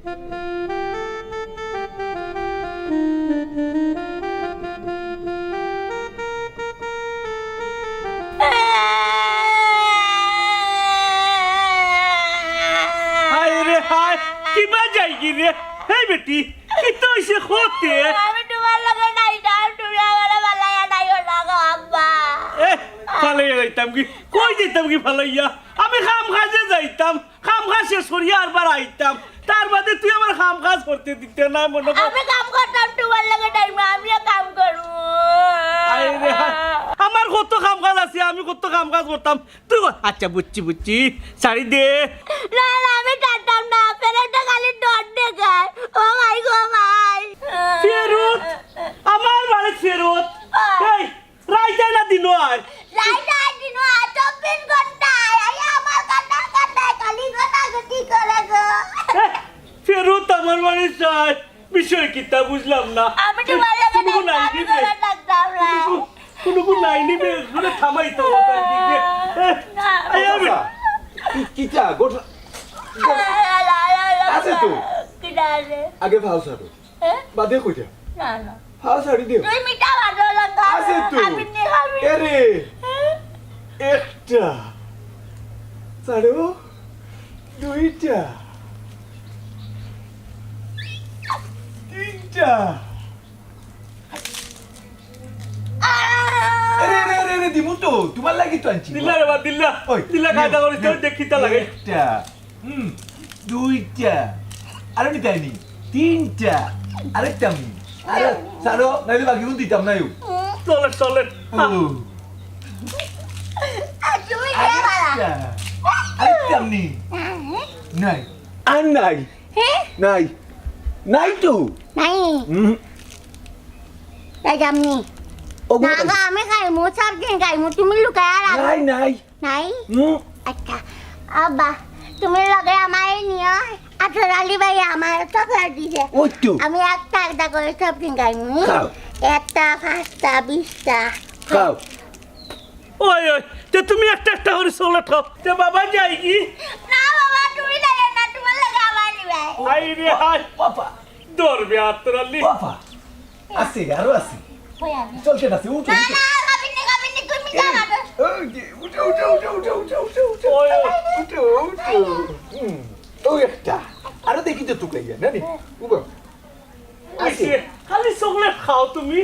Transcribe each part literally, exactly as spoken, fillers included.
হায় রে হায়, কিবা যাইগি রে? হেই বেটি, কিতা অইছে কওতে? আমি তুমার লগে যাইতাম, তুমি আমারে ফালাইয়া যাইও না গো আব্বা। এ, ফালাইয়া যাইতাম কি? কই যাইতাম কি ফালাইয়া? আমি কাম কাজে যাইতাম, কাম কাজ শেষ করিয়া আরবার আইতাম। তার বাদে তুই আমার কাম কাজ করতে দিতে নায় মনো কর। আমি কাম করতাম তুমার লগে যাইমু, আমিও কাম করমু। আরে রে, আমার কত কাম কাজ আছে, আমি কত কাম কাজ করতাম। তুই কর। আচ্ছা, বুঝছি, বুঝছি, ছাড়ি দে। না, না, আমি ছাড়তাম না, ফেরতটা খালি ডর দেখায়। ও ভাই গো ভাই। ফেরত? আমার বাড়িত ফেরত? এই, রাইতে না দিনো আয়? রাইতে আয়, দিনো আয়, চব্বিশ ঘন্টা আয়। আইয়া আমার কান্দায় কান্দায় খালি গতাগতি করে গো। এ, ফেরত আমার বাড়িত আয়। বিষয় কিতা বুঝলাম না। আমি তুমার লগে কুনু কুনু নাই নিবে। কুনু কুনু নাই নিবে, কুনু থামাই তো ওটা দিবে। এ, না। এই আমি আচ্ছা, কি-, কিতা? ঘটনা আছে তো? কিতা আছে? আগে ফাও ছাড়ো। এ? বাদে কইতা। না, না। ফাও ছাড়ি দিও। তুই মিঠা ভালো লাগা। আছে তো। আমি নি খাবি। এরে। এ? একটা। ছাড়ো। দুইটা। তিনটা। আরে, আরে, আরে, আরে, দিমু তো, তুমার লাগি তো আনছি। দিল্লা রে বা, দিল্লা। ওই, দিল্লা, কায়দা করিস তো, দেখি তা লাগে। একটা। হুম, দুইটা। আরে নিতাই নি। তিনটা। আরেকটা নি। আরে, ছাড়ো, নাইলে বাকি দিতাম না ইউ। চলে, চলে। ও। আর তুমি কে বাড়া? আরেকটা। আরেকটা নি। নাই। আর নাই। হে? নাই। নাই তো। নাই। হুম। তাই যামনি। ওগো না গো, আমি খাইমু, সব দিন খাইমু, তুমি লুকায় আর আমি নাই, নাই। নাই? হুম। আচ্ছা, আব্বা, তুমি লগে আমারে নিও। আচ্ছা, আলী ভাই আমারে চকলেট দিছে। ওই তো। আমি একটা একটা করে সব দিন খাইমু। খাও। একটা, পাঁচটা, বিশটা। খাও। ওই, ওই, তে তুমি একটা একটা করি চকলেট খাও। তে বাবা যাই কি? না বাবা, তুমি যাইও না, তুমার লগে আমারে নিবায়। আই রে, আই। বাবা। ধরবে আত্তরালি। বাবা। আছে, আরো আছে। কই আমি? চকলেট আছে, উঠো, না, উঠো। না, খাবিনি, খাবিনি, তুমি এই, যাও না। ওই যে, উঠো, উঠো। ওই, ওই। উঠো, উঠো। হুম, ওই একটা। আরো দেখি তো তুকাইয়া, না নি? উবা। আছে। খালি চকলেট খাও তুমি।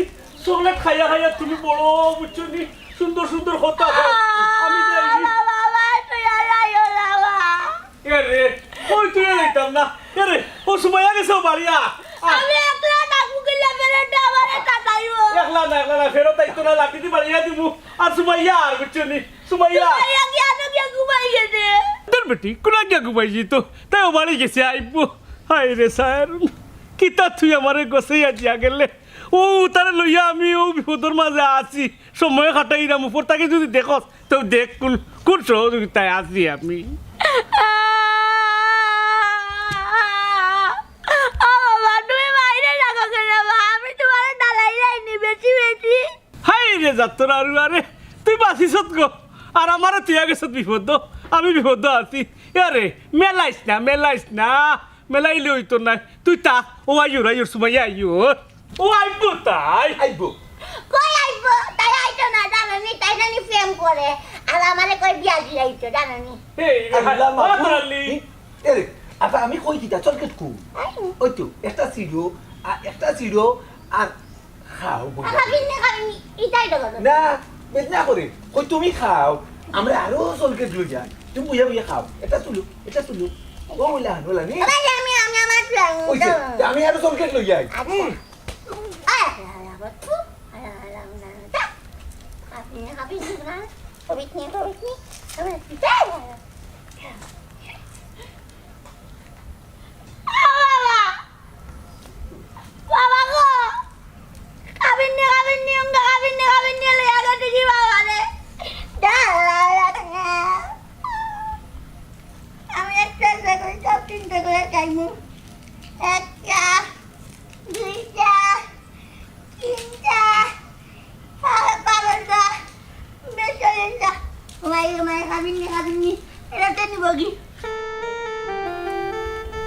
চকলেট খাইয়া খাইয়া তুমি বড়, বুঝছো নি? সুন্দর সুন্দর কথা কও। আমি যাই। বাবা, বাবা, তুই আর আইও না, বাবা। এ রে, কই তুই আর আইতাম না। এ রে, ও সুমাইয়া গেছে ও বাড়িয়া। আমি একলা থাকবো কিলা, ফেরত আমারে তাতাইবো। একলা না, একলা না, ফেরত আইতো না, লাঠি দি বাড়িয়া দিমু। আর সুমাইয়া আর বুঝছো নি? সুমাইয়া। সুমাইয়া কি আনো গিয়া ঘুমাই গেছে? তোর বেটি, কোনা গিয়া ঘুমাই যেত? তাই ও বাড়ি গেছে, আইবো। হায় রে সায়রুল, কিতা তুই আমারে গছাইয়া দিয়া গেলে? ও, তারে লইয়া আমি ও বিপদর মাঝে আছি, সময় কাটাইরাম। উপর থাকি যদি দেখস, তো দেখ কোন, কোন সহযোগিতায় আছি আমি। ও বাবা, তুমি বাইরে রাখো কেন বাবা? আমি তোমারে দালাই যাইনি বেশি বেশি। হায় রে জাতর আরু, আরে তুই বাঁচিছত গো, আর আমারে তুই গেছত বিপদ, আমি বিপদ আছি। আরে মেলাইস না, মেলাইস না, মেলাইলে অইতো নায়। তুই তা, ও আইয়ুর, আইয়ুর, সুমাইয়া আইয়ুর। ও আইবো তাই। আইবো। কই আইবো? তাই আইতো না, জানো নি? তাই জানি প্রেম করে। আর আমারে কই বিয়া দিলাইতো, জানো নি? এই রে, আল্লাহ ও মাবুদ। তালি। এ রে, আচ্ছা, আমি কই কিতা, চল কেটকু। আই। ওই তো, একটা ছিড়ো, আর একটা ছিড়ো, আর খাও, বইয়া। খাবিনি, খাবিনি, ইটাই তো কথা। না, বেদনা করে। কই তুমি খাও, আমরা আরো চকলেট লই যাই। তুমি বইয়া বইয়া খাও। এটা তুলো, এটা তুলো। ও, ওলা, ওলা, নি। ওলা, আমি, আমি আমার plan ওই যে, দাও। আমি আরো চকলেট লই যাই। আচ্ছা। হুম। আয়, আয়, আয়, আবার থু, আয়, আয়, আয়, আয়, আয়, যা। খাবিনি, খাবিনি, না। খাবিনি, খাবিনি, খাবিনি। যা, যা, যা। ও বাবা! বাবা গো! খাবিনি, খাবিনি, উঙ্গা খাবিনি, খাবিনি, লইয়া গেছে কি বাবা রে? আমি একটা একটা করে সব তিনটা করে খাইমু। একটা, দুইটা, তিনটা, বারোটা, বেশ হয়েছে। ঘুমাই, ঘুমাই, খাবিনি, খাবিনি। এটা তো নিব কি?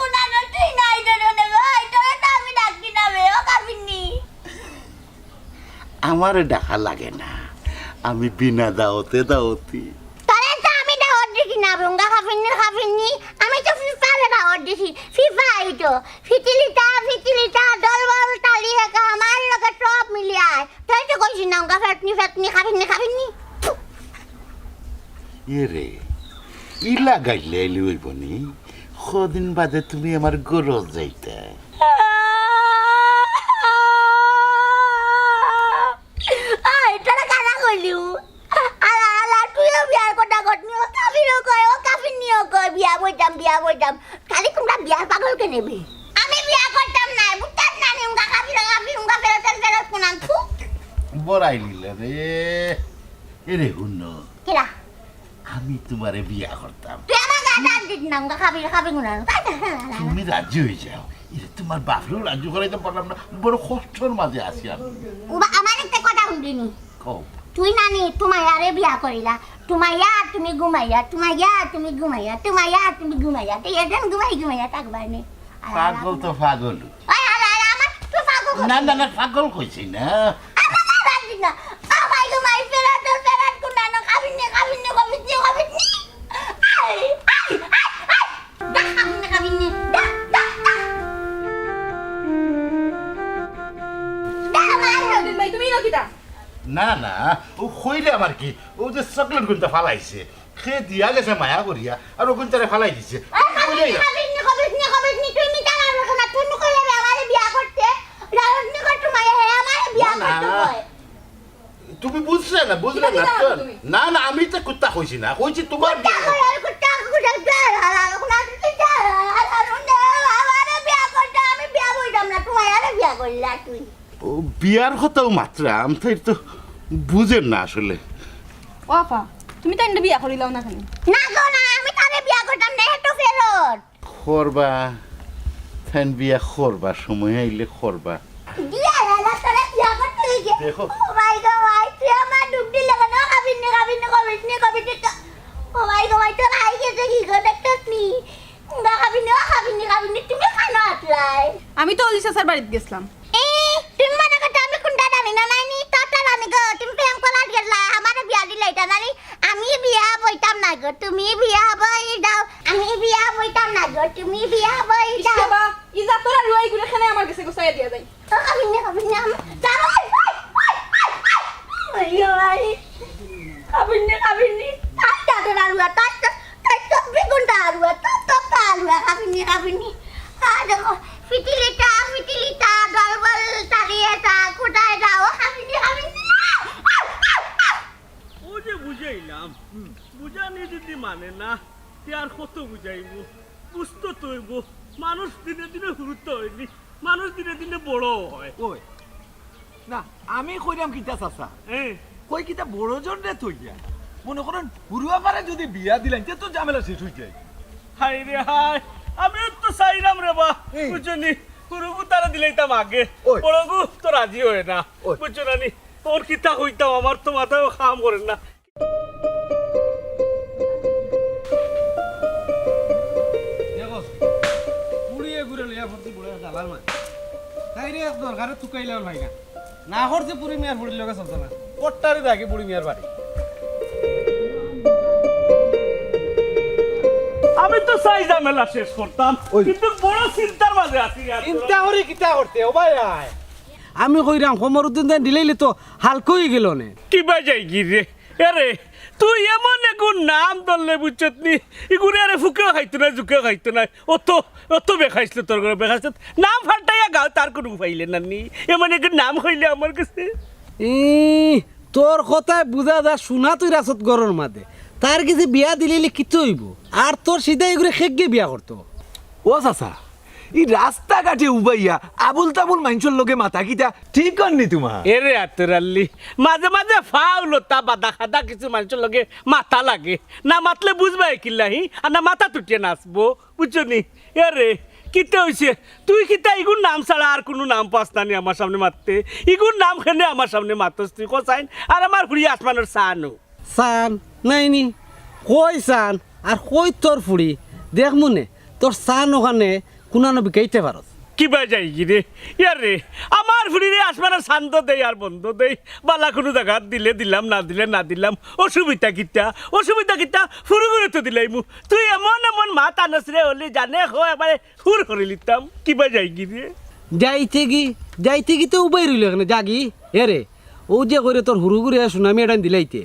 কুনানো, তুই নাই ধরে নে ভাই, তোরে তো আমি ডাকছি না বে, ও কাফিন্নি। আমারে ডাকা লাগে না, আমি বিনা দাওয়াতে দাওয়াতি। তোরে তো আমি দাওয়াত দিছি না, রুঙ্গা কাফিন্নি, কাফিন্নি। আমি তো ফিফারে দাওয়াত দিছি। ফিফা এই তো। ফিতিলিতা, ফিতিলিতা, দলবল, তালি একা, আমার লগে সব মিলি আয়। তুই তো কইছিস না, উঙ্গা ফেতনি, ফেতনি, কাফিন্নি, কাফিন্নি। এ রে, ইলা গাইলে এলি অইব নি? কদিন বাদে তুমি আমার গরজ যাইতা। আয়, তোরা কানা কইলিউ। আলা, আলা, তুইও বিয়ার কথা ঘটনি, ও কাফিরও কয়, ও কাফিন্নিও কয়, বিয়া বইতাম, বিয়া বইতাম। খালি তোমরা বিয়ার পাগল কেনে বে? আমি বিয়া করতাম না, বুঝতাম না নি, উঙ্গা কাফির, কাফির, উঙ্গা ফেরত, ফেরত, কুনান, থু। বড়াই নিলে রে। এ রে, হুনো। কিরা? আমি তোমারে বিয়া করতাম। তুই আমার গায়ে হাত দিস না, উঙ্গা কাফির, কাফির কুনান। তুমি রাজি হয়ে যাও। এ রে, তোমার বাপরেও রাজি করাইতে পারলাম না, বড় কষ্টর মাঝে আছি আমি। উবা, আমার একটা কথা শুনবি নি? কও। তুই নানি তুমাইয়ারে বিয়া করিলা, তুমাইয়া তুমি ঘুমাইয়া, তুমাইয়া তুমি ঘুমাইয়া, তুমাইয়া তুমি ঘুমাইয়া, তুই এজন ঘুমাই ঘুমাইয়া থাকবায় নে। পাগল তো পাগল। ওই হালা, হালা, আমার তো পাগল না, করছিস। না, না, পাগল কইছি না। আমার না রাজি না। ও ভাই গো ভাই, ফেরাত, ফেরাত, কুনানো, কাবিন নে, কাবিন নে, কাবিন নে, কাবিন নে। আই, আই, আই, আই। দা, কাবিন নে, কাবিন নে, দা, দা, দা। দা, ভাই। ভাই, তুমি না কিতা? না, না, ও কইরাম আর কি, ও যে চকলেট গুনতা ফালাইছে, হে দিয়া গেছে মায়া করিয়া, আর ও গুনতারে ফালাই দিছে। আরে, কইলে খাবিস নি, খাবিস নি, খাবিস নি, তুই মিছা মাত মাতিস না, তুই মুখে যাবে আমারে বিয়া করতে, রাহুল নি কর তোমায়, হে আমারে বিয়া না, না, করতে না। কয়। তুমি বুঝলে না, বুঝলে কিতা না, কিতা তো? তুমি? না, না, আমি তো কুত্তা কইছি না, কইছি তোমার কুত্তা বিয়া কই, করতে। আর কুত্তা, কুত্তা, কুত্তা, কুত্তা, আমারে বিয়া করতে, আমি বিয়া করতাম না, তোমায় আরে বিয়া করলা তুই। ও, বিয়ার কথাও মাতরাম, তাই তো বুঝেন না আসলে। ও আফা, তুমি তাইনরে বিয়া করিলাও না কেনে? না গো না, আমি তারে বিয়া করতাম না, হে তো ফেরত। করবা, তাইন বিয়া করবা, সময় আইলে করবা। বিয়া না, না, তারে বিয়া করতে হইছে। দেখো। ও ভাই গো ভাই, তুই আমার দুখ দিলে কেনে? খাবিস নি, খাবিস নি, খাবিস নি, খাবিস নি। ও ভাই গো ভাই, তোর আই গেছে কি গো, দেখছস নি? না খাবিস নি, ও খাবিস নি, খাবিস নি, তুমি কেনে আছলায়? আমি তো অলি চাচার বাড়িত গেছলাম। এ, তুমি মনে করছো আমি কুনটা জানি না, নাইনি? ততটা জানি গো, তুমি প্রেম করাত গেছলায়, আমারে বিয়া দিলাইতা নানি? আমি তুমি বিয়া বই দাও, আমি বিয়া বইতাম না গো, তুমি বিয়া বই দাও। ইসে বা, ইজা তোরা রুয়াই গুলো খানে আমার গেছে গোসাইয়া দিয়া যাই। ও, খাবিনি, খাবিনি, আমি, দাও, ওই, ওই, ওই, ওই, ওই, ওই। খাবিনি, খাবিনি, তাই দাদুর আলুয়া, তাই তো, তাই তো, বেগুনটা আলুয়া, তো, তো, তো আলুয়া, খাবিনি, খাবিনি। আ, দেখো, ফিটিলিটা, ফিটিলিটা, দলবল, তাড়িয়ে তা, কোথায় যাও, খাবিনি, খাবিনি। ও যে বুঝাইলাম, বুঝানি যদি মানে না, তে আর কত বুঝাইবো? বুঝতো তো অইবো, মানুষ দিনে দিনে হুরুত্ব অয়নি, মানুষ দিনে দিনে বড় অয়। ওই, না, আমি কইরাম কিতা চাচা? হ্যাঁ। কই কিতা বড় জন রে থইয়া? মনে করেন হুরু আফারে যদি বিয়া দিলাইন, তে তো ঝামেলা শেষ অই যায়। হায় রে হায়, আমিও তো চাইরাম রে বা, এই। বুঝছো নি? হুরুগু তারে দিলাইতাম আগে, ওই। বড়গু তো রাজি অয় না, ওই। বুঝছো না নি? অখন কিতা কইতাম, আমার তো মাথায়ও কাম করে না। দেখো, পুড়িয়ে ঘুরে লইয়া পড়ছি বুড়া জ্বালার মাঝে। তাইরে এক দরকারে তুকাইলাম ভাই না। না করছে পুড়ি মিয়ার ফুড়ির লগে চলতো না। কট্টারে দেখি পুড়ি মিয়ার বাড়ি। আমি তো চাই ঝামেলা শেষ করতাম, ওই। কিন্তু বড় চিন্তার মাঝে আছি রে। চিন্তা করি কিতা করতে, ও ভাই আয়। আমি কইরাম, কমরুদ্দিন দেন দিলাইলে তো হালকা অই গেল নে। কিবা যাইগি রে? এরে, তুই এমন এগু নাম ধরলে বুঝছত নি, ইগুরে আরে ফুকেও খাইতো না, জুকেও খাইতো না। অত, অত বেখাইছলত তোর ঘরে, বেখাইছলত। নাম ফাল্টাইয়া গাও, তার কুনু উপায় অইলে না নি। এমন এগু নাম কইলে আমার গেছে। ই, তোর কথায় বুঝা যায়, সোনা তুই রাসত ঘরর মাঝে। তার গেছে বিয়া দিলাইলে কিতা অইবো? আর তোর সিধা ইগুরে খেগিয়ে বিয়া করতো। ও চাচা, ই রাস্তাঘাটে উবাইয়া আবুল তাবুল মাইনষর লগে মাতা কিতা ঠিক অর নি তুমার? এরে আতর আলী, মাঝে মাঝে ফাউলতা বাদা খাদা কিছু মাইনষর লগে মাতা লাগে। না মাতলে বুঝবায় কিলা হি, আর না মাথা তুটিয়া নাচবো, বুঝছো নি? এরে, কিতা অইছে? তুই কিতা ইগুর নাম ছাড়া আর কুনু নাম পাস না নি আমার সামনে মাততে? ইগুর নাম কেনে আমার সামনে মাতস তুই, কছাইন? আর আমার ফুড়ি আসমানর চান। চান নাই নি? কই চান? আর কই তোর ফুড়ি? দেখমু নে, তোর চান অখানে কুনানো বিকাইতে পারস। কিবা যাইগি রে? ইয়ারে, আমার ফুড়িরে আসমানর চান্দ দেই আর বন্দ দেই। বালা কুনু জাগাত দিলে দিলাম, না দিলে না দিলাম। অসুবিধা কিতা? অসুবিধা কিতা? ফুরুগুরে তো দিলাইমু। তুই এমন এমন মাত আনস রে, অলি জানে খো একবারে হুর করিলিতাম। কিবা যাইগি রে? যাইতেগি, যাইতেগি তো উবাই রইল কেনে, যাগি। এরে, অউ যে কইরে তোর হুরুগুরে সোনা মিয়া এডাইন দিলাইতে,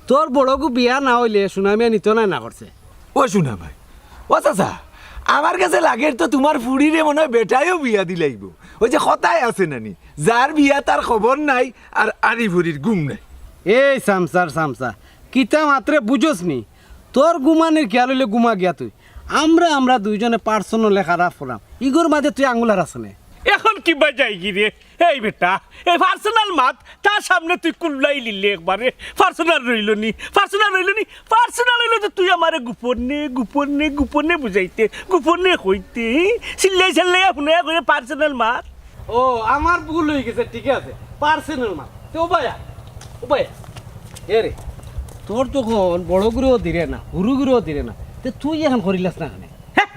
তোর বড়গু বিয়া না অইলে সোনা মিয়া নিতো নায় না করছে। ও সোনা ভাই, ও চাচা, আমার গেছে লাগের তো তুমার ফুড়িরে মনে অয় বেটায়ও বিয়া দিলাইবো। অউ যে কথায় আছে না নি, যার বিয়া তার খবর নাই, আর আড়ি ফুড়ির ঘুম নাই। এই চামচার চামচা, কিতা মাতরে বুঝস নি? তোর ঘুমানির খিয়াল অইলে ঘুমা গিয়া তুই। আমরা, আমরা দুইজনে personal-এ খারাপ করাম। ইগুর মাঝে তুই আঙ্গুল হারাস নে। অখন কিবা যাইগি রে? এই বেটা, এই personal মাত, তার সামনে তুই কুল্লাইলিলে একবারে। Personal রইল নি, personal রইল নি, personal অইল তো তুই আমারে গোপনে, গোপনে, গোপনে বুঝাইতে, গোপনে কইতে, হি? চিল্লাই চিল্লাইয়া হুনাইয়া কইরে personal মাত। ও, আমার ভুল অই গেছে, ঠিক আছে, personal মাত। তে ও ভাইয়া, ও ভাইয়া, এরে, তোর তখন বড়গুরেও দিরে না, হুরুগুরেও দিরে না, তে তুই অখন করিলাস না কেনে? হ্যাঁ?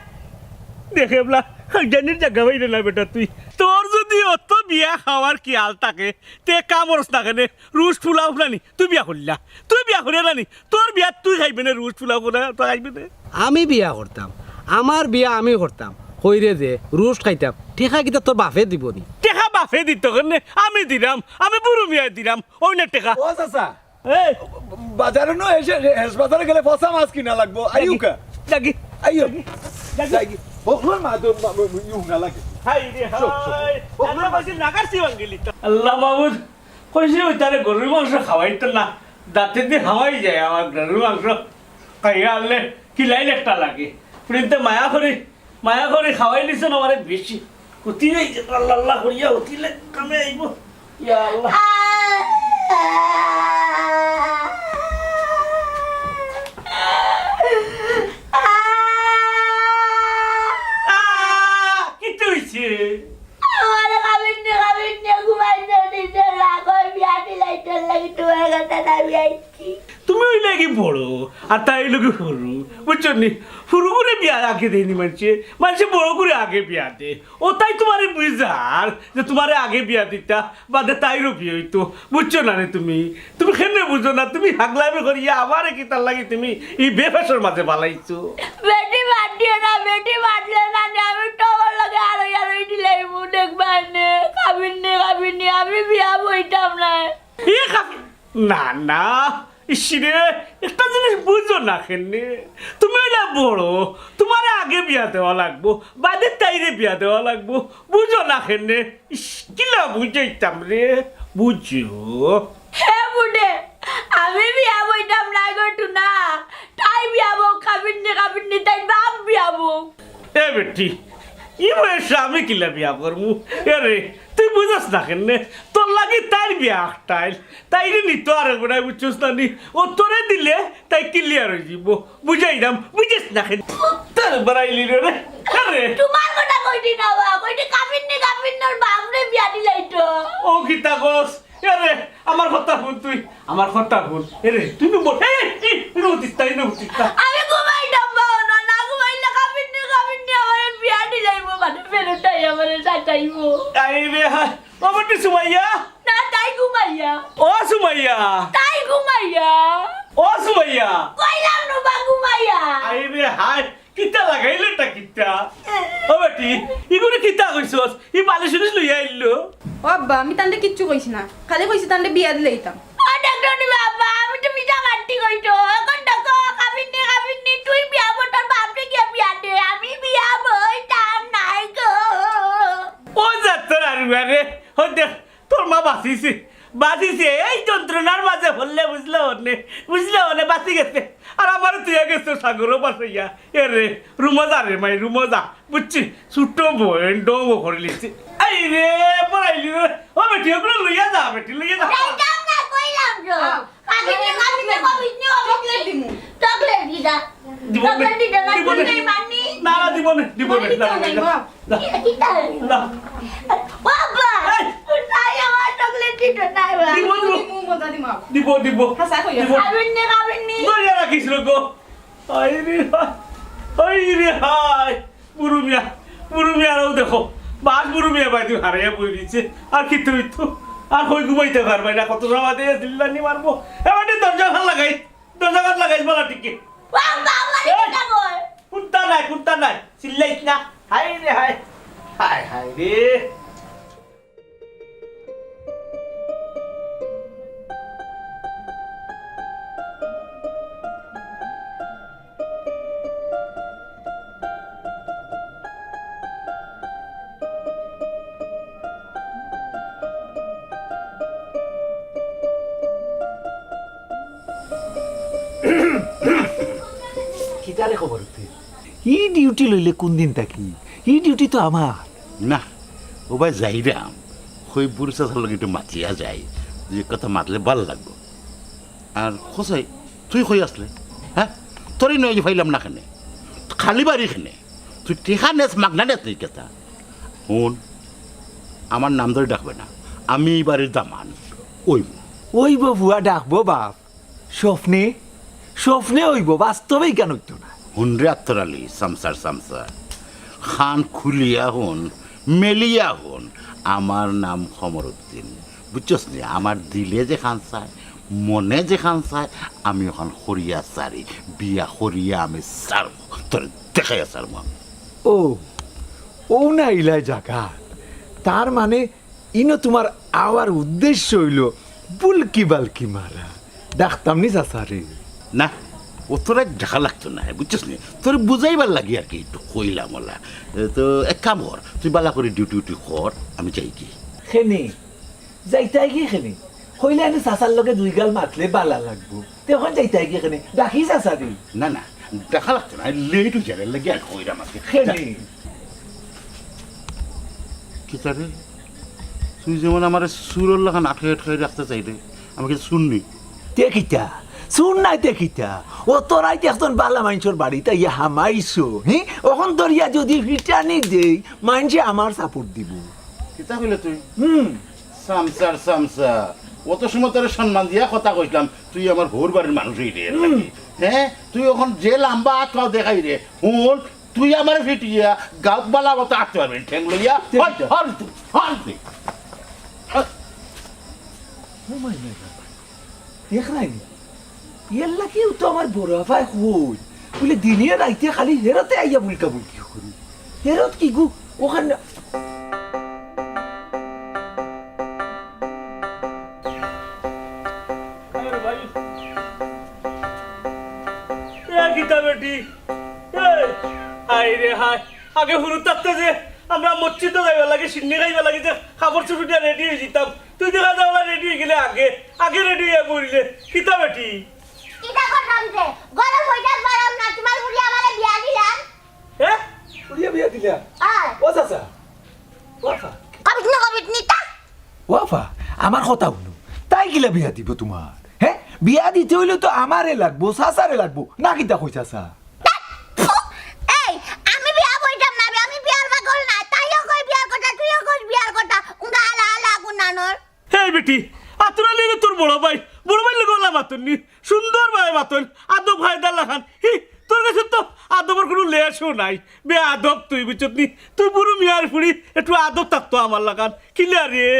দেখে বলা, খাইজানির জাগা পাইরে না বেটা তুই। তোর যদি অত বিয়া খাওয়ার খিয়াল থাকে, তে কাম করস না কেনে? রুস্ট ফুলাও না নি, তুই বিয়া করিলা, তুই বিয়া করিয়া না নি, তোর বিয়াত তুই খাইবে না, রুস্ট ফুলাও করে তো খাইবে না। আমি বিয়া করতাম, আমার বিয়া আমি করতাম। কইরে যে রুস্ট খাইতাম, টেকা কিতা তোর বাফে দিবো নি? টেকা বাফে দিতো কেনে? আমি দিরাম, আমি বুরু মিয়ায় দিরাম, অউ নে টেকা। ও চাচা, এই। বাজারো নু এসে, হেস বাজারো গেলে পচা মাছ কিনা লাগবো। আইউক্কা। যাগি। আইও। যাগি। যাগি। হকলর মা তো, মা, মা, ইউ না লাগে। হায় রে হায়। শোন, শোন। হকলর মা। আল্লাহ মাবুদ, কইছি অউ তারে গরুর মাংস খাওয়াইতো না। দাঁতেদি খাওয়াই যায় আমার গরুর মাংস। খাইয়া আনলে কিলাইন একটা লাগে। ফুড়িন্তে মায়া করি, মায়া করি খাওয়াই দিছইন আমারে বেশি। হুতি যাইছে, আল্লাহ আল্লাহ করিয়া হুতিলে কামে আইবো। ইয়া আল্লাহ। আহ! কিতা অইছে? আমারে খাবিন নি, খাবিন নি, ঘুমাইতে দিছে না, কই বিয়া দিলাইতে লাগি তোমার কথা না বিয়া। তুমি অইলাগি বড়, আর তাই অইলো হুরু, বুঝছো নি? হুরু করে বিয়া আগে দেয়নি মানষে, মানষে বড় করে আগে বিয়া দে। ও তাই তুমারে বুঝার যে তুমারে আগে বিয়া দিতা, বাদে তাইরও বিয়া অইতো। বুঝছো না রে তুমি? তুমি কেনে বুঝো না? তুমি হাগলামি করিয়া আমারে কিতার লাগি তুমি ই বেফাসর মাঝে ফালাইছো? বেটি বাদ দিও না, বেটি বাদ দিও না, নে আমি তোমার লগে আরো আরো দিলাইমু, দেখবা নে, কাবিন নি, কাবিন নি, আমি বিয়া বইতাম না। এ কাবিন, না, না, ইসিরে, একটা জিনিস বুঝো না কেনে? তুমি অইলা বড়, তুমারে আগে বিয়া দেওয়া লাগবো, বাদে তাইরে বিয়া দেওয়া লাগবো, বুঝো না কেনে? ইস, কিলা বুঝাইতাম রে, বুঝো। হে বুড়ে, আমি বিয়া বইতাম না গো টুনা, তাই বিয়া বউ, কাবিন নি, কাবিন নি, তাই বাপ বিয়া বউ। এ বেটি, ই বয়সে আমি কিলা বিয়া করমু? এ রে, তুই বুঝস না কেনে? তোর লাগি তাইর বিয়া আখটাইল, তাইরে নিতো আরেক বেটায়, বুঝছস না নি? ও তোরে দিলে তাই clear অই যিবো। বুঝাইরাম, বুঝস না কেনে? তোর বাড়াইলি রে, রে। আরে। তোমার কথা কইতি না বা, কইতি কাবিন নি, কাবিন নির বাপরে বিয়া দিলাইতো। ও কিতা কস? এ রে, আমার কথা হুন তুই, আমার কথা হুন। এ রে, তুই নু বল। এই, এই, ইনো উঠিস না, ইনো উঠিস না। আমি ঘুমাইতাম বা, না, না ঘুমাইলে কাবিন নি, কাবিন নি আমার বিয়া দিলাইবো, মানে ফেরত তাই আমারে সাজাইবো। আই রে, হা। ও বেটি সুমাইয়া। না, তাই ঘুমাইয়া। ও সুমাইয়া। তাই ঘুমাইয়া। ও সুমাইয়া। কইলাম নু বা ঘুমাইয়া। আই রে হায়, কিতা লাগাইলে তা কিতা? ও বেটি, ইগুরে কিতা কইছস? ই বালিশ উলিশ লইয়া আইলো। ও আব্বা, আমি তানরে কিচ্ছু কইছি না, খালি কইছি তানরে বিয়া দিলাইতাম। ও দেখো নি বাবা, আমি তো মিছা মাতছি কইতো। এখন দেখো, কাবিন নি, কাবিন নি, তুই বিয়া বউ, তোর বাপরে গিয়া বিয়া দে, আমি বিয়া বইতাম নায় গো। ও যাত্রার আরুয়া রে, ও দেখ, তোর মা বাঁচিছে, বাঁচিছে। এই যন্ত্রণার মাঝে পড়লে বুঝলে অনে, বুঝলে অনে বাঁচি গেছে। আর আমারে তুই গেছে সাগরও বাঁচাইয়া। এ রে, রুমো যা রে মাই, রুমো যা। বুঝছি, ছোট্ট বইন ডঙ্গ করে লিখছি। এই রে, পড়াইলি রে। ও বেটি, ওগুলো লইয়া যা, বেটি, লইয়া যা। যাইতাম না, কইলাম তো। আও। কাবিন নি, কাবিন নি, কাবিন নি, কাবিন নি। চকলেট দিমু। চকলেট দিতা। দিব না। চকলেট দিতা না, দিব না। তুই নেই মানি। না, না, দিব না, দিব না। মানি না, তো না, নাই, না। বাপ। না। কি, কিতা? না। বাবা, এই। তাই আমার চকলেট দিত নাই বা। দিব, দিব। দিব, মজা দিমু, বাপ। দিব, দিব। হাছা কইয়া। দিব। কাবিন নি, কাবিন নি। ধরিয়া রাখিস রে গো। হায় রে হায়, হায় রে হায়। বুরু মিয়া, বুরু মিয়া, আরও দেখো। বাস বুরু মিয়া বাই তুই হারাইয়া বই দিছে। আর কি তুই তো, আর কই ঘুমাইতে পারবায় না, কত সময় দিয়ে চিল্লানি মারবো। এবার দরজা ফাল লাগাই। দরজা কাঠ লাগাইস বলা ঠিক কি? বাবা, বাবা, এই! এটা কই? কুন্তা নাই, কুন্তা নাই। চিল্লাইস না। হায় রে হায়। হায় হায় রে। কিতারে খবর তুই? ই ডিউটি লইলে কোন দিন থাকি? ই ডিউটি তো আমার। না, ও ভাই যাইরাম, হইবুর চাচার লগে একটু মাতিয়া যাই, দুই কথা মাতলে ভালা লাগবো। আর খোসাই, তুই কই আছলে? হ্যাঁ, তোরে নয় যে পাইলাম না কেনে, খালি বাড়ি কেনে, তুই টেকা নেস, মাগনা নেস নি কিতা? হুন, আমার নাম ধরি ডাকবে না, আমি এই বাড়ির দামান। ওই ওই বাবুয়া ডাকবো বাপ, স্বপ্নে, স্বপ্নে অইবো, বাস্তবে ইখান অইতো না। হুন রে আত্তর আলী, সামসার সামসা, কান খুলিয়া হুন, মেলিয়া হুন, আমার নাম কমরুদ্দিন। বুঝছস নি? আমার দিলে যেখান চায়, মনে যেখান চায়, আমি ওখান করিয়া সারি, বিয়া করিয়া আমি সারমু, তোরে দেখাইয়া সারমু আমি। ও, ও না ইলাই জাগাত। তার মানে ইনো তোমার আওয়ার উদ্দেশ্য অইলো বুলকি বালকি মারা। ডাকতাম নি চাচারে? না, অত রাইত ডাকা লাগতো না, বুঝছস নি? তোরে বুঝাইবার লাগি আর কি একটু কইলাম ওলা। এ, তো এক কাম কর, তুই বালা করি ডিউটি উটি কর, আমি যাইগি। কেনে? যাইতায়গি কেনে? কইলে আমি চাচার লগে দুই গাল মাতলে বালা লাগবো। তে অখন যাইতায়গি কেনে? ডাকি চাচারে। না, না, ডাকা লাগতো না, লেট অই যার লাগি আর কইরাম আজকে। কেনে? কিতা রে? তুই যেমন আমারে চুরর লাখান আটকাই আটকাই রাখতে চাইরে, আমি কিতা চুর নি? তে কিতা? চুর নায় তে কিতা? অত রাইত একজন বালা মানষর বাড়িত আইয়া হামাইছো, হি? অখন ধরিয়া যুদি ফিটানি দেই, মানষে আমার support দিবো। কিতা কইলে তুই? হুম। সামসার সামসা, অত সময় তোরে সম্মান দিয়া কথা কইছলাম, তুই আমার হউর বাড়ির মানুষ অইরে। হুম। হ্যাঁ, তুই অখন যে লাম্বা আত পাও দেখাই রে। হুন, তুই আমারে ফিটিয়া গাউত বালা মতো আটতে পারবি নি, ঠেং লইয়া। ঠিক হল, আছে। হল তুই, হল তুই। ও মাই গড। দেখরায়নি? ইয়াল্লা কিউ তো আমার বড় আফায় কই। বুলে দিনে রাইতে খালি হেরতে আইয়া বুলকা বুলকি করি। হেরত কি গু? অখান এ কিতা বেটি? এ, হায় রে হায়। আগে হুরু থাকতে যে আমরা মসজিদো যাইবার লাগি, সিন্নি খাইবার লাগি যে কাপড় চুপড় দিয়া রেডি অইযিতাম, তুই দেখা যায় অলা রেডি অইগেলে আগে, আগে রেডি অইয়া বইলে। কিতা বেটি? কিতা করতাম যে? ঘরো বইতাম পারলাম না, তুমার ফুড়ি আমারে বিয়া দিলাম। হ্যাঁ? ফুড়িয়ে বিয়া দিলা? আয়। ও চাচা, ও আফা। কবিত না, কবিত নিতা। ও আফা, আমার কথা হুনো। তাই কিলা বিয়া দিবো তুমার? হ্যাঁ? বিয়া দিতে অইলে তো আমারে লাগবো, চাচারে লাগবো। না কিতা কই চাচা? ধ্যাৎ, ফু! এই, আমি বিয়া বইতাম না, আমি বিয়ার পাগল না। তাইও কই বিয়ার কথা, তুইও কইস বিয়ার কথা। উঙ্গা আলা আলা গুনানোর। হেই বেটি, আতুর আলী অইলো তোর বড় ভাই, বড় ভাইর লগে অলা মাতইন নি, সুন্দর ভাবে মাতইন, আদব কায়দার লাখান। হি, তোর গেছে তো আদবর কুনু লেশও নাই। বেয়াদব তুই, বুঝছত নি? তুই বুরু মিয়ার ফুড়ি, একটু আদব থাকতো আমার লাখান। কিলা রে?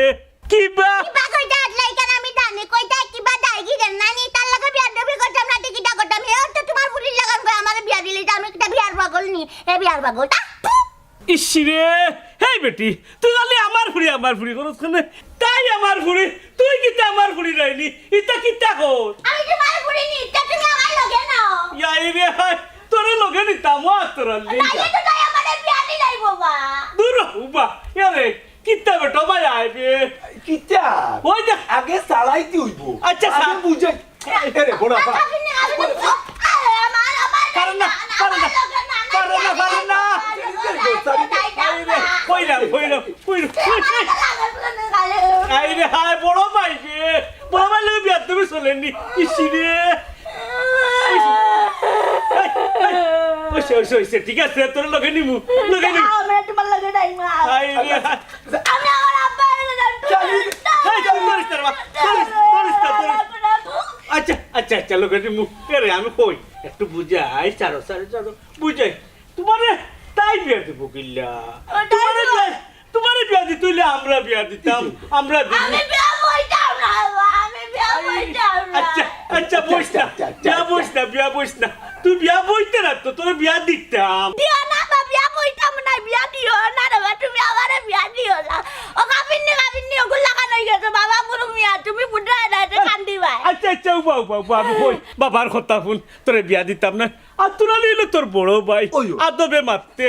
কিবা? কিবা কইতা আছলা ইখান আমি জানি, কইতা কিবা দায়গি দেন না নি, তার লগে বেয়াদবি করতাম না, কিতা করতাম। হে তো তুমার ফুড়ির লাখান কই আমারে বিয়া দিলে, আমি কিতা বিয়ার পাগল নি? এ বিয়ার পাগল, তা? ইশ রে, হেই বেটি, তুই খালি আমার ফুড়ি, আমার ফুড়ি করস কেনে? তাই আমার ফুড়ি, তুই কিতা আমার ফুড়ি নায় নি? ইতা কিতা কর? আমি তুমার ফুড়ি নি, তে তুমি আমার লগে নাও। ইয়াই রে হায়, তোরে লগে নিতাম, ও আতর আলী। তাইলে তো তাই আমারে বিয়া দিলাই বাবা। দূর হ, উবা, ইয়ারে, কিতা বেটা ভাই আইবে? কিতা? ওই দেখ। আগে চালাইতে অইবো। আচ্ছা, আগে চা- বুঝাই। এরে, বড় আপা। পারে না, পারে না, পারে না, পারে না। আরে, কইলাম, কইলাম, কইলাম। আরে, হায়, বড় ভাই রে। বড় ভাই লগে বেয়াদবি চলেনি। ইশ রে। ইশ। এই, এই, অইছে, অইছে, অইছে। ঠিক আছে, তোর লগে নিমু, লগে নিমু। আমি তুমার লগে নাই, মা। হায় রে, হায়। আমি আমার আব্বার লগে যাইতাম। এই, তুই ধরিস না রে বাবা, ধরিস, ধরিস না, ধরিস। আচ্ছা, আচ্ছা, আচ্ছা, লগে নিমু। এরে, আমি কই, একটু বুঝাই, ছাড়ো, ছাড়ো, ছাড়ো, বুঝাই। তুমারে তাই বিয়া দিবো কিলা? তুমারে বিয়া, তুমারে বিয়া দিতে অইলে আমরা বিয়া দিতাম, আমরা দিমু। আমি বিয়া বইতাম না, বাবা, আমি বিয়া বইতাম না। আচ্ছা, আচ্ছা, বইস না। আচ্ছা, আচ্ছা, বিয়া আচ্ছা। বইস না, বিয়া বইস না। তুই বিয়া বইতে না তো, তোরে বিয়া দিতাম। দিও না বা, বিয়া বইতাম না, বিয়া দিও না রে বা, তুমি আমারে বিয়া দিও না। ও কাবিন্নি, কাবিন্নি, ওগুলা লাগান অই গেছে, বাবা বুরু মিয়া, তুমি বুঝায় না, এটা কান্দি ভাই। আচ্ছা, আচ্ছা, উবা, উবা, উবা, আমি কই, বাবার কথা হুন, তোরে বিয়া দিতাম না। আতর আলী অইলো তোর বড় ভাই, ওই, ওই। আদবে মাততে,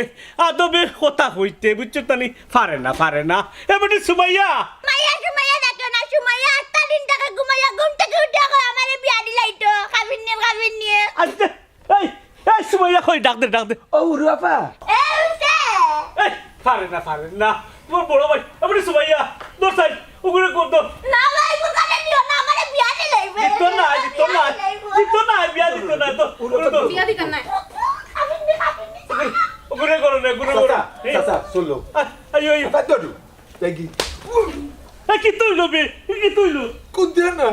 আদবে কথা কইতে, বুঝছত নি? পারে না, পারে না। এ বেটি সুমাইয়া। মাইয়া সুমাইয়া ডাকো না, সুমাইয়া আটটা দিন থাকি ঘুমাইয়া, ঘুম থাকি উঠিয়া কয় আমারে বিয়া দিলাইতো, কাবিন্নির, কাবিন্নির। আচ্ছা, এই, এই সুমাইয়া কই, ডাক দে, ডাক দে। ও, উরু আপা। এ, উঠে। এই, পারে না, পারে না। তুমার বড় ভাই, এ বেটি সুমাইয়া, ধর সাইড, ওগুরে কর, ধর। না ভাই, ওখানে নিও না, আমারে বিয়া দিলাইবে। দিত না, দিত না, দিত না, বিয়া দিত না, ধর, ওগুরে ধর। বিয়া দিতাম না। ওগুরে করো না, ওগুরে করো। চাচা, চাচা, চলো। আ, আইও, আইও। বাদ দাও। দেখি। এ, কিতা অইলো বে? এ, কিতা অইলো? কোন দেহ না?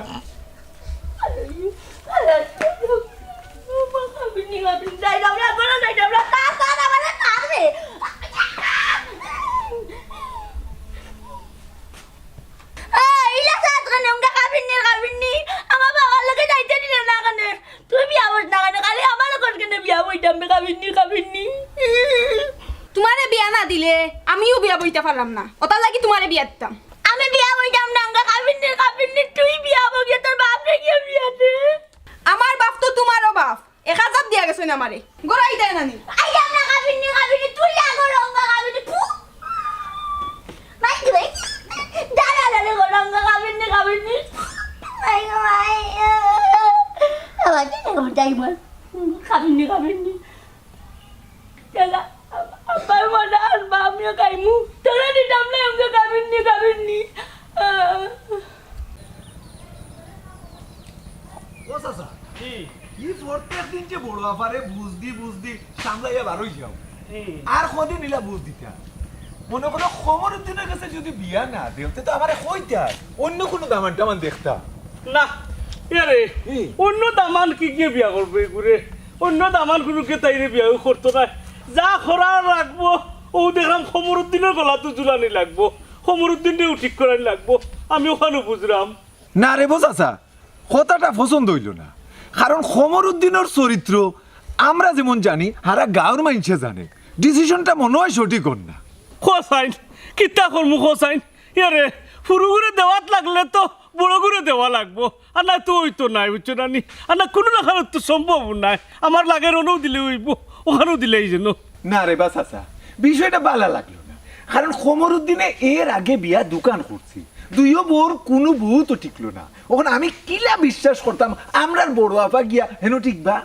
এই, ইলা সাত কানে উঙ্গা কাবিন্নি, কাবিন্নি। আমার বাবার লগে যাইতে দিলে না কেনে? তুই বিয়া বইস না কেনে? খালি আমার লগে কেনে বিয়া বইতাম বে, কাবিন্নি, কাবিন্নি। তুমারে বিয়া না দিলে আমিও বিয়া বইতা পারলাম না। ওটার লাগি তুমারে বিয়া দিতাম। আমি বিয়া বইতাম না, উঙ্গা কাবিন্নি, কাবিন্নি। তুই বিয়া বইয়া তোর বাপরে গিয়া বিয়া দে। আমার বাপ তো তুমারও বাপ। এক হাজার দিয়া গেছইন আমারে। গড়াই দেয় না নি? আইয়াম না কাবিন্নি, কাবিন্নি, তুই আগো রঙ্গা কাবিন্নি, ফু। মাই কি ভাই? দাঁড়া, দাঁড়া, গো রঙ্গা কাবিন্নি, কাবিন্নি। মাই গো, মাই। আবার কি দেখো, যাই বল। কাবিন্নি, কাবিন্নি। দাদা, আব্বার মনে আর বা আমিও খাইমু। তোরা দিতাম না, আমাকে কাবিন্নি, কাবিন্নি। ও চাচা, কি? ই প্রত্যেক দিন যে বড় আফারে বুঝ দি, বুঝ দি, সামলাইয়া বার অই যাও। হুম। আর কদিন ইলা বুঝ দিতা? মনে করো, কমরুদ্দিনের গেছে যদি বিয়া না দেও, তে তো আমারে কইতা, অইন্য কুনু দামান টামান দেখতা। না, ইয়ারে, অন্য দামান কিগিয়ে বিয়া করবো এগুরে? অন্য দামান কুনুকে তাইরে বিয়া করতো নায়। যা করার লাগবো, অউ দেখরাম কমরুদ্দিনর গলাত ঝুলানি লাগবো, কমরুদ্দিনরেউ ঠিক করানি লাগবো। আমি অখানউ বুঝরাম। না রেবা চাচা, কথাটা পছন্দ অইলো না। কারণ কমরুদ্দিনর চরিত্র আমরা যেমন জানি, হারা গাউর মাইনষে জানে। Decision-টা মনো অয় সঠিক অর না। কও চাইন, কিতা করমু কও চাইন? ইয়ারে, হুরুগুরে দেওয়াত লাগলে তো বড়গুরে দেওয়া লাগবো, আর না তো অইতো নায়, বুঝছো না নি? আর না কুনু লাখান তো সম্ভব নায়। আমার লাগের অনও দিলে অইবো, অখানও দিলেই যেন। না রেবা চাচা, বিষয়টা ভালা লাগলো না। কারণ কমরুদ্দিনে এর আগে বিয়া দুখান করছে, দুইও বউর কুনু বউ তো টিকলো না। অখন আমি কিলা বিশ্বাস করতাম আমরার বড় আফা গিয়া হেনো টিকবা?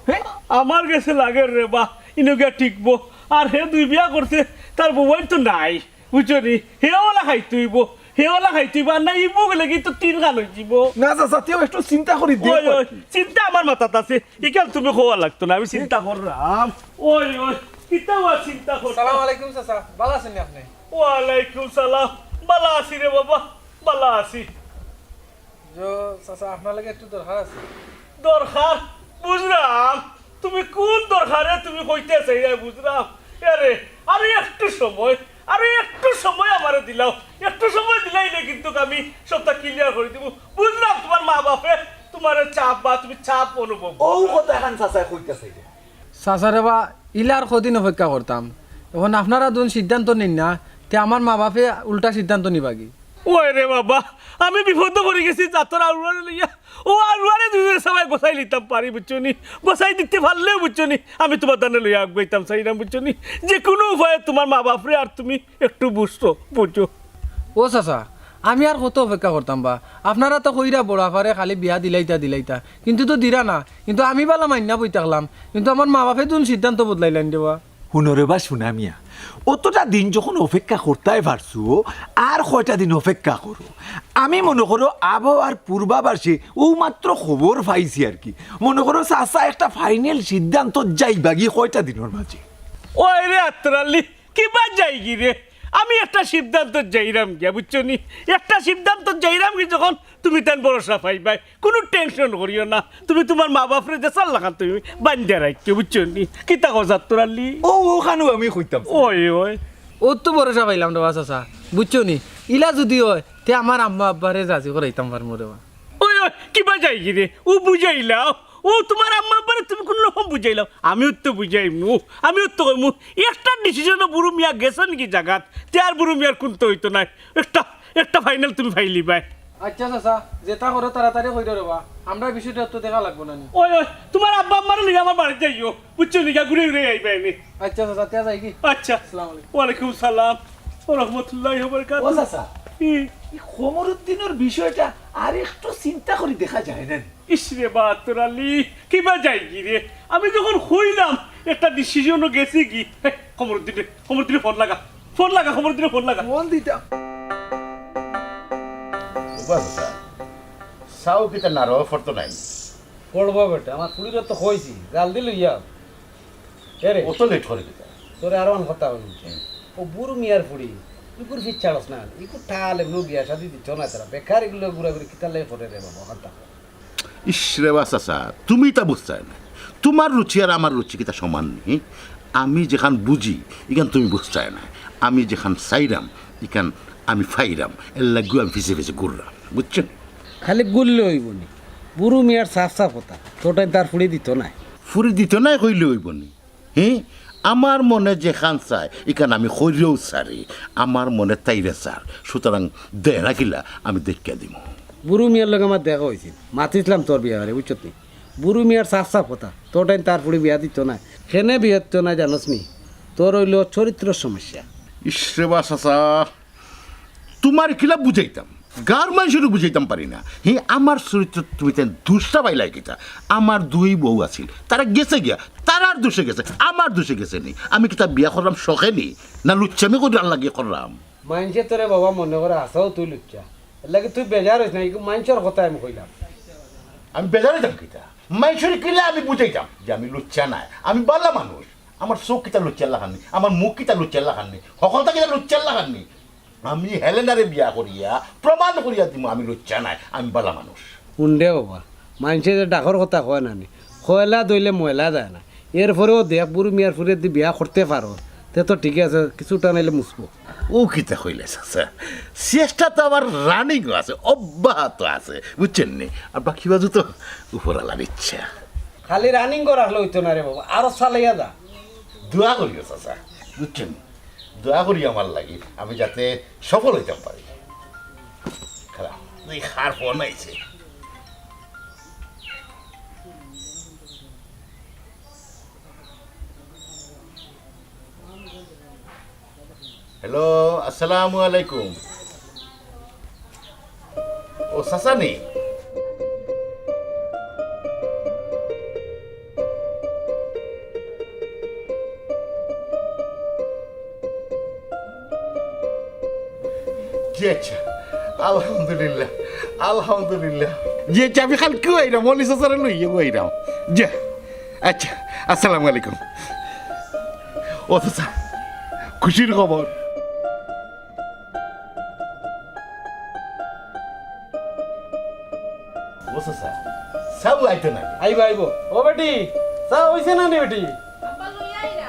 হে? আমার গেছে লাগের রেবা, ইনো গিয়া টিকবো। আর হে দুই বিয়া করছে, তার বউয়াইন তো নাই, বুঝছো নি? হে অলা খাইতে অইবো, হে অলা খাইতে অইবো, আর না ইবো গেলে কিন্তু তিন খান অইযিবো। না চাচা, তেও একটু চিন্তা করি দেখ। ওই, ওই, চিন্তা আমার মাথাত আছে, ইখান তুমি কওয়া লাগতো না, আমি চিন্তা কররাম। ওই, ওই, কিতা আর চিন্তা করতাম? সালাম আলাইকুম চাচা, ভালা আছইন নি আপনে? ওয়ালাইকুম সালাম, ভালা আছি রে বাবা, ভালা আছি। জি চাচা, আপনার লগে একটু দরকার আছে। দরকার? বুঝরাম, তুমি কুন দরকারে তুমি কইতে চাইরায় বুঝরাম। আরে, আরে একটু সময়, আরে একটু সময় আমারে দিলাও, একটু সময় দিলাইলে কিন্তু আমি সবটা clear করি দিমু। বুঝরাম তুমার মা বাপে তুমারে চাপ বা তুমি চাপ অনুভব করো। অউ কথাখান চাচায় কইতা চাইরা। চাচা রেবা, ইলা আর কদিন অপেক্ষা করতাম? অখন আপনারা দুইন সিদ্ধান্ত নিন না, তে আমার মা বাপে উল্টা সিদ্ধান্ত নিবাগি। ওই রে বাবা, আমি বিপদো পড়ি গেছি জাতর আউলারে লইয়া। অউ আউলারে দুইজনে সবাই গছাই লিতাম পারি, বুঝছো নি? গছাই দিতে পারলেও, বুঝছো নি, আমি তুমার দানে লইয়া আগুয়াইতাম চাইরাম, বুঝছো নি? যে কুনু উপায়ে তুমার মা বাপরে আর তুমি একটু বুঝছো, বুঝো। ও চাচা, আমি আর কত অপেক্ষা করতাম বা? আপনারা তো কইরা বড় আফারে খালি বিয়া দিলাইতা, দিলাইতা, কিন্তু তো দিরা না। কিন্তু আমি ভালা মাইন্না বই থাকলাম, কিন্তু আমার মা বাপে দুইন সিদ্ধান্ত বদলাইলাইন রেবা। হুনো রেবা সুনা মিয়া, অতটা দিন যখন অপেক্ষা করতায় পারছো, আর কয়টা দিন অপেক্ষা করো। আমি মনো করো আবহাওয়ার পূর্বাভাসে অউ মাত্র খবর পাইছি আর কি। মনো করো চাচা একটা final সিদ্ধান্ত যাইবাগি কয়টা দিনর মাঝে। ওই রে আতর আলী, কিবা যাইগি রে? আমি একটা সিদ্ধান্ত যাইরাম গিয়া, বুঝছো নি? একটা সিদ্ধান্ত যাইরাম গি যখন তুমি তান ভরসা পাইবায়। কুনু tension করিও না, তুমি তুমার মা বাপরে যেছার লাখান তুমি বান্ধিয়া রাখিও, বুঝছো নি? কিতা কও আতর আলী? ও, অখানউ আমি কইতাম। ওই, ওই। অউ তো ভরসা পাইলাম রেবা চাচা, বুঝছো নি? ইলা যুদি অয়, তে আমার আম্মা আব্বারে রাজি করাইতাম পারমু রেবা। ওই, ওই, কিবা যাইগি রে? অউ বুঝাইলাও। অউ তুমার আম্মা আব্বারে তুমি কুনু রকম বুঝাইলাও। আমিও তো বুঝাইমু, আমিও তো কইমু। একটা decision-ও বুরু মিয়া গেছইন গি জাগাত, তে আর বুরু মিয়ার কুন্তা অইতো নায়। একটা, একটা final তুমি পাইলিবায়। আচ্ছা চাচা, যেতা করো তাড়াতাড়ি কইরো রেবা, আমরার বিষয়টা তো দেখা লাগবো না নি। ওই, ওই, তুমার আব্বা আম্মারে লইয়া আমার বাড়িত যাইও, বুঝছো নি? গিয়া ঘুরে ঘুরে আইবায় নে। আচ্ছা চাচা, তে যাইগি? আচ্ছা। আসসালামু আলাইকুম। ওয়ালাইকুম সালাম ওয়া রাহমাতুল্লাহি ওয়া বারাকাতুহু। ও চাচা, কি? ই কমরুদ্দিনর বিষয়টা আর একটু চিন্তা করি দেখা যায় না নি? ইস রেবা আতর আলী, কিবা যাইগি রে? আমি যখন কইলাম একটা decision-ও গেছি গি। হে, কমরুদ্দিন রে, কমরুদ্দিনে ফোন লাগা, ফোন লাগা, কমরুদ্দিনে ফোন লাগা। ফোন দিতাম। ও চাচা, চাও কিতা নাড়াও ফরতো নাই? পড়বো বেটা, আমার ফুড়িরে তো কইছি, জলদি লইয়া আও। এরে, অত late করে কিতা? তোরে আরো অন কথা কইমু। অউ বুরু মিয়ার ফুড়ি, ইগুর ফিছ ছাড়স না। ইগু ঠাল এমনেউ বিয়া শাদি দিতো নায় তারা। বেকার ইগুর লগে ঘুরাঘুরি কিতার লাগি করে রে বাবা, অখান থাক। ইস রেবা চাচা, তুমি ইতা বুঝতায় নায়। তুমার রুচি আর আমার রুচি কিতা সমান নি? আমি যেখান বুঝি, ইখান তুমি বুঝতায় নায়। আমি যেখান চাইরাম, ইখান আমি পাইরাম। এরলাগিউ আমি পিছে পিছে ঘুররাম, বুঝছো নি? খালি ঘুরলে অইবো নি? বুরু মিয়ার সাফ সাফ কথা, তোর টাইম তার ফুড়ি দিতো নায়। ফুড়ি দিতো নায় কইলে অইবো নি? হে, আমার মনে যেখান চায়, ইখান আমি করিয়াউ ছাড়ি। আমার মনে তাইরে চার, সুতরাং দেয় না কিলা আমি দেখিয়া দিমু। বুরু মিয়ার লগে আমার দেখা অইছিল, মাতিছলাম তোর বিয়ারে, বুঝছত নি? বুরু মিয়ার সাফ সাফ কথা, তোর টাইম তার ফুড়ি বিয়া দিতো নায়। কেনে বিয়া দিতো নায় জানোস নি? তোর অইলো চরিত্রর সমস্যা। ইস রেবা চাচা, তুমারে কিলা বুঝাইতাম, গাউর মাইনষরে বুঝাইতাম পারি না। হে, আমার চরিত্র তুমি তাইন দুষটা পাইলায় কিতা? আমার দুই বউ আছিল, তারা গেছে গিয়া, তারার দুষে গেছে, আমার দুষে গেছে নি। আমি কিতা বিয়া কররাম শখে নি, না লুচ্চামি করার লাগি কররাম? মাইনষে তোরে বাবা মনে করে হাছাউ তুই লুচ্চা, এরলাগি তুই বেজার অইস না, ইগু মাইনষর কথা আমি কইলাম। আমি বেজার অইতাম কিতা? মাইনষরে কিলা আমি বুঝাইতাম যে আমি লুচ্চা নায়, আমি ভালা মানুষ। আমার চউখ কিতা লুচ্চার লাখান নি? আমার মুখ কিতা লুচ্চার লাখান নি? হকলতা কিতা লুচ্চার লাখান নি? আমি হেলেনারে বিয়া করিয়া প্রমাণ করিয়া দিমু আমি লুচ্চা নায়, আমি ভালা মানুষ। হুন রে বাবা, মানষে যে ডাকর কথা কয় না নি, কয়লা ধইলে ময়লা যায় না। এরপরেও দেখ, বুরু মিয়ার ফুড়িদি বিয়া করতে পারো, তে তো ঠিকই আছে, কিছুটা নাইলে মুছবো। ও কিতা কইলে চাচা, চেষ্টা তো আমার রানিংও আছে, অব্যাহত আছে, বুঝছইন নি? আর বাকি বাজু তো উপরআলার ইচ্ছা। খালি রানিং করা হলে অইতো না রে বাবা, আরো চালাইয়া যা। দোয়া করিও চাচা, বুঝছইন নি? দোয়া করি আমার লাগি, আমি যাতে সফল অইতাম পারি। খারাপ, এই কার ফোন আইছে। হ্যালো, আসসালামু আলাইকুম। ও চাচা নি? জি আচ্ছা, আলহামদুলিল্লাহ, আলহামদুলিল্লাহ। জি আচ্ছা, আমি কালকেউ আইরাম, অলি চাচারে লইয়াউ আইরাম। জি আচ্ছা, আসসালামু আলাইকুম। ও চাচা, খুশির খবর। ও চাচা, চাও আইতো না? আইবো, আইবো। ও বেটি, চা অইছে না নি বেটি? আব্বা, লইয়া আই না।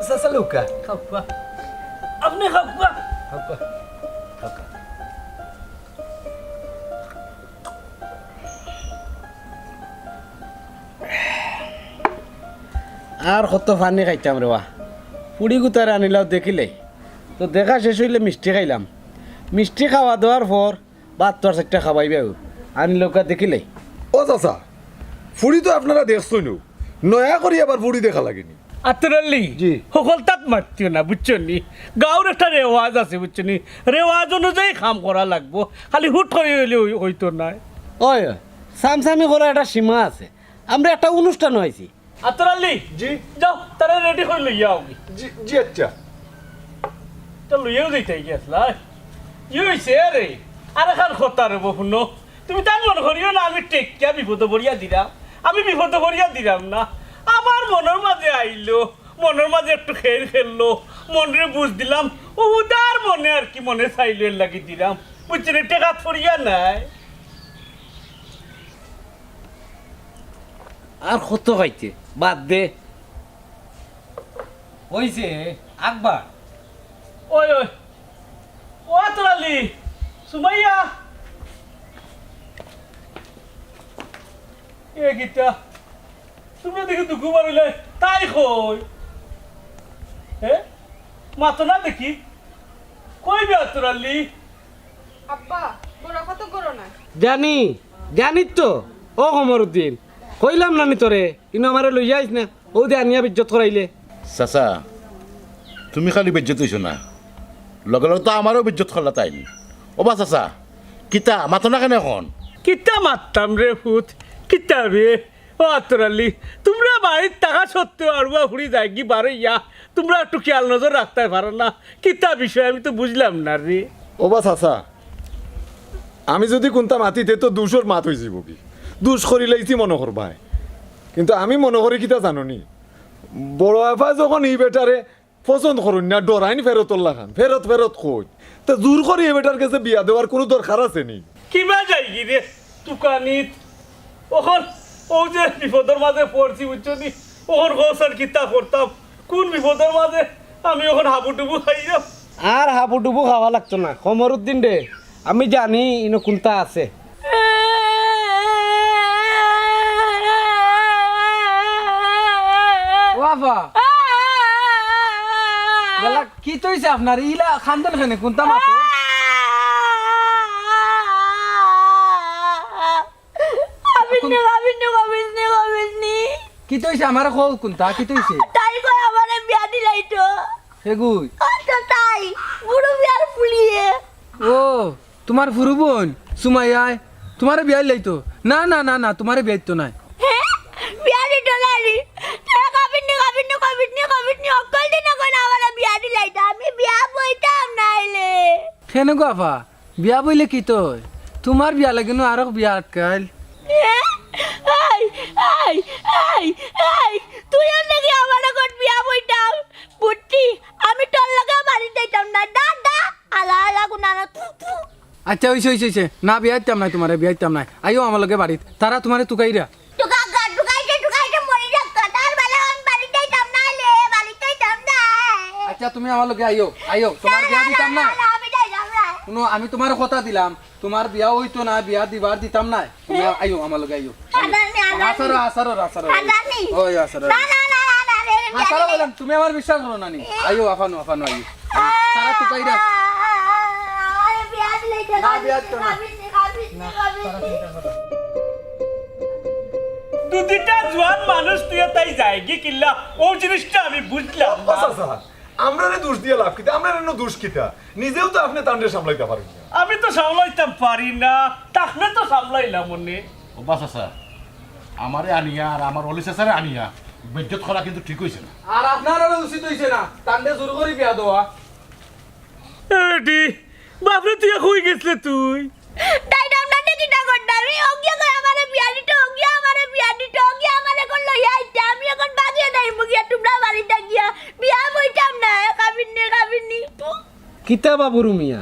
চাচা লউক্কা। খাউক্কা। আপনে খাউক্কা। খাউক্কা। খাউক্কা। আর কত পানি খাইতাম রে বা। ফুড়ি গুতারে আনিলাও দেখিলে। তো দেখা শেষ অইলে মিষ্টি খাইলাম। মিষ্টি খাওয়া দেওয়ার পর ভাত তো আর চাইরটা খাবাইবাউ। আনিলাউক্কা দেখিলে। ও চাচা, ফুড়ি তো আপনারা দেখছইনউ, নয়া করি আবার ফুড়ি দেখা লাগেনি। আতর আলী, জি। হকলতাত মাতিও না, বুঝছো নি? গাউর একটা রেওয়াজ আছে, বুঝছো নি? রেওয়াজ অনুযায়ী কাম করা লাগবো। খালি হুট করি অইলে অই-, অইতো নায়। ওই, ওই, সামসামি করার একটা সীমা আছে। আমরা একটা অনুষ্ঠানো আইছি। আতর আলী, জি। যাও, তারে রেডি করি লইয়া আওগি। জি, জি, আচ্ছা। তো লইয়াউ যাইতায় গেছলায়। ই অইছে রে, আরেকখান কথা রে বা হুনো। তুমি তান মনো করিও না, আমি টেক্কা বিপদো পড়িয়া দিরাম। আমি বিপদো পড়িয়া দিরাম না। আমার মনর মাঝে আইলো, মনর মাঝে একটু খেইল খেললো, মনরে বুঝ দিলাম, ও উদার মনে আর কি, মনে চাইলো এরলাগি দিরাম। বুঝছো নি, টেকাত পড়িয়া নায়। আর কত খাইতে? বাদ দে। অইছে, আকবার। ওই, ওই। ও আতর আলী, সুমাইয়া। এ কিতা? তুমরা দেখি দুগু বার অইলায়, তাই কই? হে? মাতো না দেখি। কই বে আতর আলী? আব্বা, বড় কত গরো না। জানি, জানি তো। ও কমরুদ্দিন, কইলাম না নি তোরে, ইনো আমারে লইয়া আইস না। অউ দে আনিয়া বেইজ্জত করাইলে। চাচা, তুমি খালি বেইজ্জত অইছো না, লগে লগে তো আমারেও বেইজ্জত করলা তাইন। ও বা চাচা, কিতা মাতো না কেনে অখন? কিতা মাততাম রে পুত, কিতা বে? ও আতর আলী, তুমরা বাড়িত থাকা সত্ত্বেও আড়ুয়া ফুড়ি যায়গি বারইয়া, তুমরা একটু খেয়াল নজর রাখতায় পারো না। কিতা বিষয় আমি তো বুঝলাম না রে। ও বা চাচা, আমি যুদি কুন্তা মাতি তে তো দুষর মাত অইযিবোগি। দুষ করিলাইছি মনো করবায়। কিন্তু আমি মনো করি কিতা জানো নি? বড় আফা যখন ই বেটারে পছন্দ করইন না, ডরাইন ফেরতর লাখান, ফেরত ফেরত কইন। তে জুর করি ই বেটার গেছে বিয়া দেওয়ার কুনু দরকার আছে নি? কিবা যাইগি রে তুকানিত? অখন অউ যে বিপদর মাঝে পড়ছি, বুঝছো নি? অখন কও ছাইন কিতা করতাম? কুন বিপদর মাঝে আমি অখন হাবুডুবু খাইরাম? আর হাবুডুবু খাওয়া লাগতো না, কমরুদ্দিন রে, আমি জানি ইনো কুন্তা আছে। ও আফা। বেলা, কিতা অইছে আপনার? ইলা কান্দইন কেনে? কুন্তা মাতো। আবির নি, আবির নি, আবির নি, আবির নি। কিতা অইছে? আমারে কও কুন্তা, কিতা অইছে? তাই কয় আমারে বিয়া দিলাইতো। হে গুই। আচ্ছা তাই, বুরু মিয়ার ফুড়িয়ে। ও, তুমার ফুরু বইন, সুমাইয়ায়, তুমারে বিয়া দিলাইতো? না, না, না, না, তুমারে বিয়া দিতো নায়। হে? বিয়া দিতো নায় নি? তারা কবির নি, কবির নি, কবির নি, কবির নি, অকল দিন কইন আমারে বিয়া দিলাইতা। আমি কেনে গো আফা, বিয়া বইলে কিতা অয়? তুমার বিয়া লাগি নু আরক বিয়া আটকাইল। এ? এই, এই, এই, এই, তুই আর নাকি আমার অখন বিয়া বইতাম? বুঝছি, আমি তোর লগে বাড়িত যাইতাম না। দা, দা, আলা, আলা, গুনা না, থু, থু। আচ্ছা, অইছে, অইছে, অইছে। না, বিয়া দিতাম নায় তুমারে, বিয়া দিতাম নায়। আইও আমার লগে বাড়িত। তারা তুমারে তুকাইরা। টুকাক্কা, টুকাইতে, টুকাইতে মরি যাক্কা। তার বেলা আমি বাড়িত যাইতাম না লে, বাড়িত যাইতাম না। আচ্ছা, তুমি আমার লগে আইও, আইও, তুমার বিয়া দিতাম না। না, আমি যাইতাম না। হুনো, আমি তুমারে কথা দিলাম, তুমার বিয়া অইতো না, বিয়া দিবার দিতাম না। তুমি আইও, আমার লগে আইও। আদানি, আদানি। আসারো, আসারো, আসারো। আদানি। ওই, আসারো। না, না, না, না, না, রে, রে, আসারো রে। কইলাম, তুমি আমার বিশ্বাস করো না নি? আইও, আফানু, আফানু, আইও। তারা তুকাইরা। আরে, বিয়া দিলে তো না, বিয়া দিতো না। খাবিনি, খাবিনি, খাবিনি। দুইটা জোয়ান মানুষ তুই তাই যায়গি কিল্লা, ও জিনিসটা আমি বুঝলাম না। ও চাচা, আমরারে দোষ দিয়া লাভ কিতা? আমরার ইনো দোষ কিতা? নিজেও তো আপনে তানরে সামলাইতা পারইন না। আমি তো সামলাইতাম পারি না, তাহলে তো সামলাইলাম অনে। ও বা চাচা, আমারে আনিয়া আর আমার অলি চাচারে আনিয়া বেইজ্জত করা কিন্তু ঠিক অইছে না। আর আপনারও উচিত অইছে না, তানরে জোর করি বিয়া দেওয়া। এডি, বাপরে, তুই কই গেছলে তুই? তাই না, আমরা দেখি না করতাম। এই অগিয়া কয় আমারে বিয়া দিতো, অগিয়া আমারে বিয়া দিতো, অগিয়া আমারে অখন লইয়া আইতে। আমি অখন বাগিয়া যাইমু গিয়া, তুমরার বাড়িত গিয়া। বিয়া বইতাম না, খাবিনি, খাবিনি। কিতা বাবুরু মিয়া,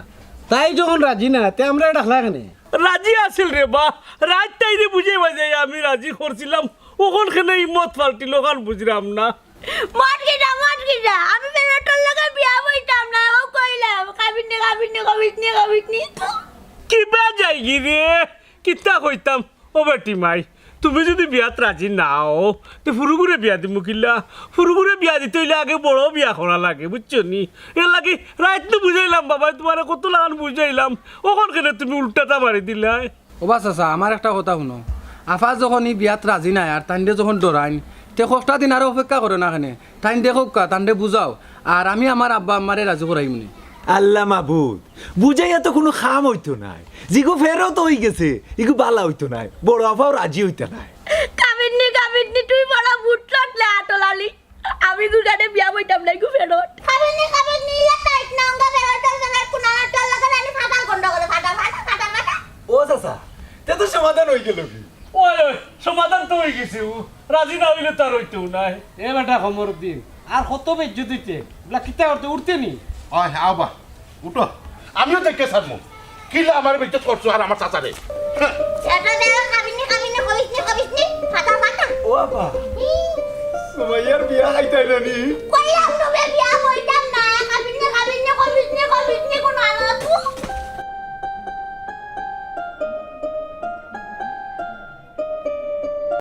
তাই যখন রাজি না, তে আমরারে ডাকলা কেনে? রাজি আছিল রে বা, রাইত তাইরে বুঝাই বাজাই আমি রাজি করছিলাম, অখন কেনে হিম্মত পাল্টিলো অখান বুঝরাম না। মত কিতা, মত কিতা? আমি বেটার লগে বিয়া বইতাম না, ও কইলাম, খাবিনি, খাবিনি, খাবিনি, খাবিনি। কিবা যাইগি রে, কিতা কইতাম? ও বেটি মাই, তুমি যুদি বিয়াত রাজি না অও, তে ফুরুগুরে বিয়া দিমু কিলা? ফুরুগুরে বিয়া দিতে অইলে আগে বড় বিয়া করা লাগে, বুঝছো নি? এর লাগি রাইত নু বুঝাইলাম বাবা, তুমারে কত লাখান বুঝাইলাম, অখন কেনে তুমি উল্টাটা মারি দিলায়? ও বা চাচা, আমার একটা কথা হুনো, আফা যখন ই বিয়াত রাজি নায় আর তাইনরে যখন ডরাইন, তে কষ্টা দিন আরো অপেক্ষা করো না কেনে, তাইন দেখউক্কা, তানরে বুঝাও, আর আমি আমার আব্বা আম্মারে রাজি করাইমুনি। আল্লা মাবুদ, বুঝাইয়া তো কুনু কাম অইতো নায়, যেগু ফেরত অইগেছে, ইগু বালা অইতো নায়, বড় আফাও রাজি অইতা নায়। খাবিনি, খাবিনি, তুই বড় বুট লটলে আটলালি। আমি গুগানে বিয়া বইতাম না, ইগু ফেরত। খাবিনি, খাবিনি, ইলা টাইট না, অঙ্গা ফেরত অইছে না, কুনা আটল লাগে না, আমি ফাটাল গন্ডগোলে, ফাটাল, ফাটাল, ফাটাল, ফাটাল। ও চাচা, তে তো সমাধান অইগেলো গি? ওই, ওই, সমাধান তো অইগেছে, ও রাজি না অইলে তো আর অইতো নায়। এ বেটা কমরুদ্দিন, আর কত বেইজ্জত অইতে? বলা কিতা করতে উঠতে নি? ওই, আও বা, উঠো। আমিও দেখি ছাড়মু। কিলা আমারে বেইজ্জত করছো আর আমার চাচারে। হ্যাঁ। সেটা দেও, খাবিনি, খাবিনি, কবিসনি, কবিসনি, ফাটা, ফাটা। ও বাবা। ই। সুমাইয়ার বিয়া খাইতায় না নি? কইলাম তো বে, বিয়া বইতাম না, খাবিনি, খাবিনি, কবিসনি, কবিসনি, কুনা আলো, থু।